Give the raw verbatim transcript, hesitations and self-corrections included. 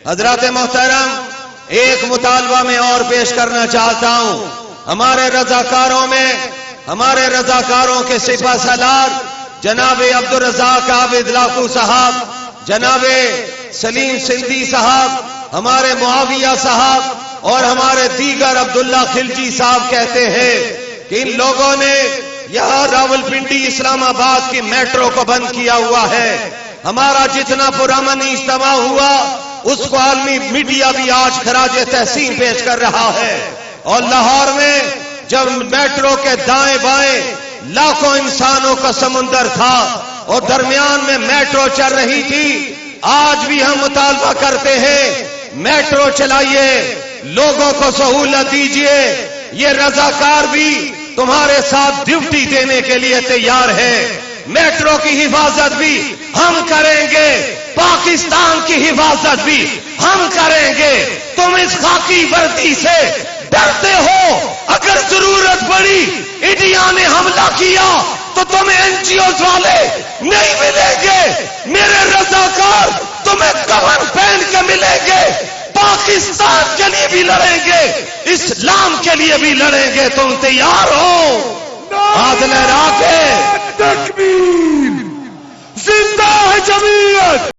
حضرات محترم، ایک مطالبہ میں اور پیش کرنا چاہتا ہوں۔ ہمارے رضاکاروں میں، ہمارے رضاکاروں کے سپہ سالار جناب عبدالرزاق عابد لاکھو صاحب، جناب سلیم سندھی صاحب، ہمارے معاویہ صاحب اور ہمارے دیگر عبداللہ خلجی صاحب کہتے ہیں کہ ان لوگوں نے یہاں راولپنڈی اسلام آباد کی میٹرو کو بند کیا ہوا ہے۔ ہمارا جتنا پرامن اجتماع ہوا، اس کو عالمی میڈیا بھی آج خراج تحسین پیش کر رہا ہے۔ اور لاہور میں جب میٹرو کے دائیں بائیں لاکھوں انسانوں کا سمندر تھا اور درمیان میں میٹرو چل رہی تھی، آج بھی ہم مطالبہ کرتے ہیں، میٹرو چلائیے، لوگوں کو سہولت دیجیے۔ یہ رضاکار بھی تمہارے ساتھ ڈیوٹی دینے کے لیے تیار ہے۔ میٹرو کی حفاظت بھی ہم کریں گے، پاکستان کی حفاظت بھی ہم کریں گے۔ تم اس خاکی وردی سے ڈرتے ہو، اگر ضرورت پڑی، انڈیا نے حملہ کیا تو تم این جی اوز والے نہیں ملیں گے۔ میرے رضاکار تمہیں کفن پہن کے ملیں گے، پاکستان کے لیے بھی لڑیں گے، اسلام کے لیے بھی لڑیں گے۔ تم تیار ہو؟ ہاتھ لہرا کے۔ تکبیر! زندہ ہے جمعیت!